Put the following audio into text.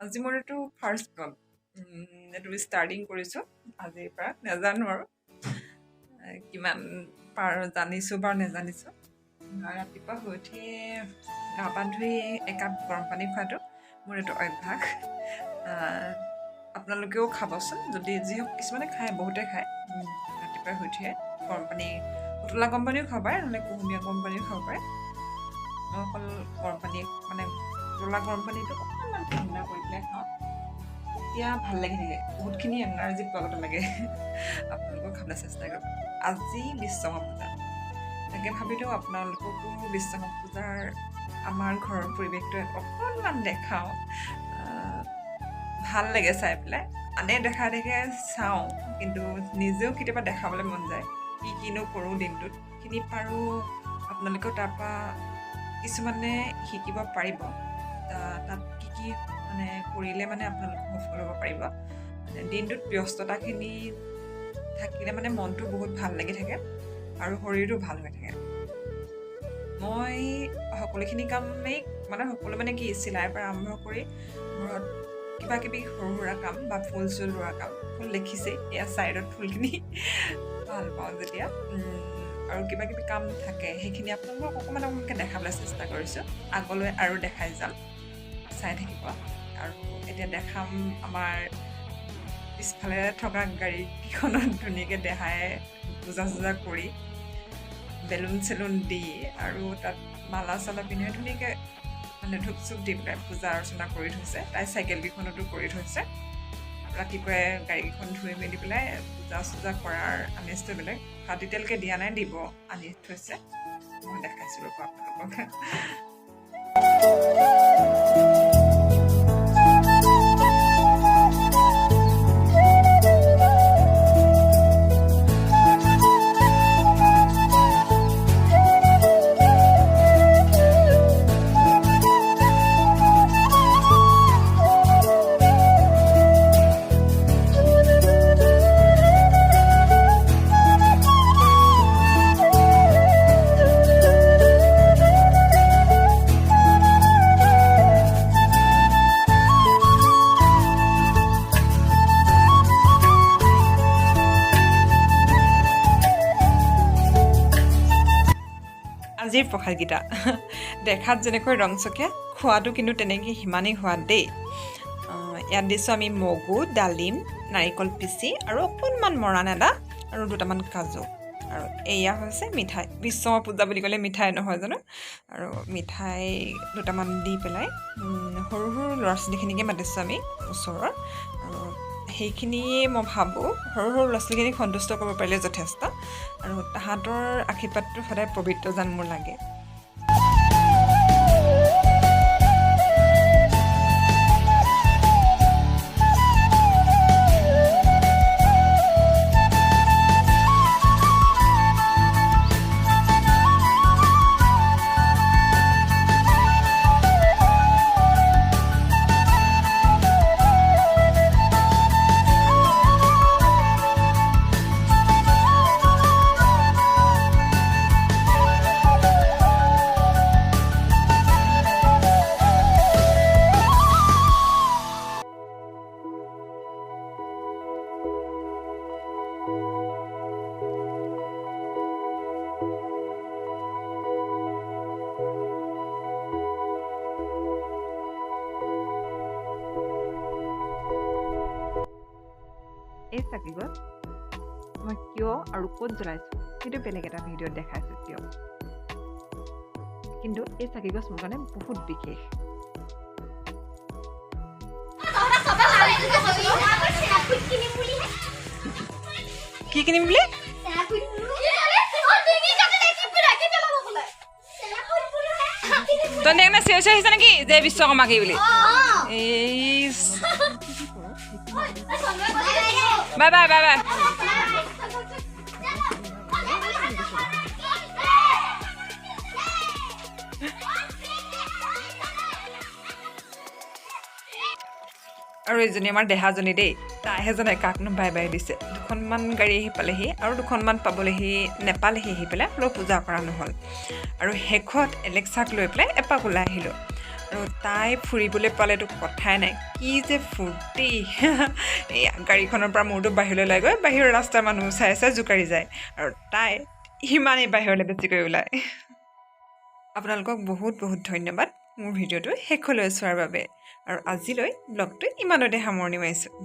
আজি মোৰ এইটো ফাৰ্ষ্ট ব্লগ, এইটো ষ্টাৰ্টিং কৰিছোঁ আজিৰ পৰা। নাজানো আৰু কিমান পাৰ জানিছোঁ বাৰু নেজানিছোঁ। ৰাতিপুৱা শুই উঠি গা পা ধুই একাপ গৰম পানী খোৱাটো মোৰ এইটো অভ্যাস। আপোনালোকেও খাবচোন যদি যি হওক। কিছুমানে খায়, বহুতে খায়। ৰাতিপুৱাই শুই উঠিয়ে গৰম পানী, উতলা গৰম পানীও খাব পাৰে, নহ'লে কুহুমীয়া গৰম পানীও খাব পাৰে। মই অকল গৰম পানী, মানে উতলা গৰম পানীটো অকণমান ঠাণ্ডা কৰি পেলাই খাওঁ, তেতিয়া ভাল লাগি থাকে, বহুতখিনি এনাৰ্জি পোৱা গতে লাগে। আপোনালোকেও খাবলৈ চেষ্টা কৰিব। আজি বিশ্বকৰ্মা পূজা, তাকে ভাবিলোঁ আপোনালোককো বিশ্বকৰ্মা পূজাৰ আমাৰ ঘৰৰ পৰিৱেশটো অকণমান দেখাওঁ। ভাল লাগে চাই পেলাই। আনে দেখা দেখে চাওঁ, কিন্তু নিজেও কেতিয়াবা দেখাবলৈ মন যায়, কি কিনো কৰোঁ দিনটোত খিনি পাৰোঁ। আপোনালোকেও তাৰপৰা কিছুমানে শিকিব পাৰিব, তাত কি কি মানে কৰিলে মানে আপোনালোক সফল হ'ব পাৰিব। মানে দিনটোত ব্যস্ততাখিনি থাকিলে মানে মনটো বহুত ভাল লাগি থাকে আৰু শৰীৰটো ভাল হৈ থাকে। মই সকলোখিনি কামেই, মানে সকলো মানে কি, চিলাইৰ পৰা আৰম্ভ কৰি ঘৰত কিবা কিবি সৰু সুৰা কাম বা ফুল চুল ৰোৱা কাম, ফুল দেখিছেই এয়া ছাইডত ফুলখিনি, ভাল পাওঁ যেতিয়া, আৰু কিবা কিবি কাম থাকে, সেইখিনি আপোনালোকক অকণমান অকণমানকৈ দেখাবলৈ চেষ্টা কৰিছোঁ। আগলৈ আৰু দেখাই যাম, চাই থাকিব। আৰু এতিয়া দেখাম আমাৰ পিছফালে থকা গাড়ীকেইখনত ধুনীয়াকৈ দেহাই পূজা চূজা কৰি বেলুন চেলুন দি আৰু তাত মালা চালা পিন্ধাই ধুনীয়াকৈ মানে ধূপ চুপ দি পেলাই পূজা অৰ্চনা কৰি থৈছে। তাই চাইকেলকেইখনতো কৰি থৈছে। ৰাতিপুৱাই গাড়ীকেইখন ধুই মেলি পেলাই পূজা চূজা কৰাৰ আমেজটো বেলেগ। ভাত এতিয়ালৈকে দিয়া নাই, দিব আনি থৈছে। মই দেখাইছোঁ ৰ'ব আপোনালোকক। আজিৰ প্ৰসাদকেইটা দেখাত যেনেকৈ ৰংচকীয়া, খোৱাটো কিন্তু তেনেকৈ সিমানেই সোৱাদ দেই। ইয়াত দিছোঁ আমি মগু, ডালিম, নাৰিকল পিচি আৰু অকণমান মৰাণ আদা আৰু দুটামান কাজু। আৰু এয়া হৈছে মিঠাই। বিশ্বকৰ্মা পূজা বুলি ক'লে মিঠাই নহয় জানো? আৰু মিঠাই দুটামান দি পেলাই সৰু সৰু ল'ৰা ছোৱালীখিনিকে মাতিছোঁ আমি ওচৰৰ। আৰু সেইখিনিয়ে মই ভাবোঁ, সৰু সৰু ল'ৰা ছোৱালীখিনিক সন্তুষ্ট কৰিব পাৰিলে যথেষ্ট। আৰু তাহাঁতৰ আশীৰ্বাদটো সদায় পবিত্ৰ যেন মোৰ লাগে। এই চাকিগছ মই কিয় আৰু ক'ত জ্বলাইছোঁ সেইটো বেলেগ এটা ভিডিঅ'ত দেখাইছোঁ কিয়, কিন্তু এই চাকিগছ মোৰ কাৰণে বহুত বিশেষ। কি কিনিম বুলি? তই সেইকাৰণে চিঞৰি চিঞৰি আহিছ নেকি যে বিশ্বকৰ্মা কি বুলি? এই বাই বাই বাই বাই। আৰু এইজনী আমাৰ দেহাজনী দেই, তাইহে জানে কাকনো বাই বাই দিছে। দুখনমান গাড়ী আহি পালেহি আৰু দুখনমান পাবলৈহি নেপালেহি আহি পেলাই, হ'লেও পূজা কৰা নহ'ল। আৰু শেষত এলেক্সাক লৈ পেলাই এপাক ওলাই আহিলোঁ। আৰু তাই ফুৰিবলৈ পালেতো কথাই নাই, কি যে ফূৰ্তি! এই গাড়ীখনৰ পৰা মূৰটো বাহিৰলৈ ওলাই গৈ বাহিৰৰ ৰাস্তাৰ মানুহ চাই চাই জোকাৰি যায়, আৰু তাই সিমানেই বাহিৰলৈ বেছিকৈ ওলায়। আপোনালোকক বহুত বহুত ধন্যবাদ মোৰ ভিডিঅ'টো শেষলৈ চোৱাৰ বাবে। আৰু আজিলৈ ব্লগটো ইমানতে সামৰণি মাৰিছোঁ।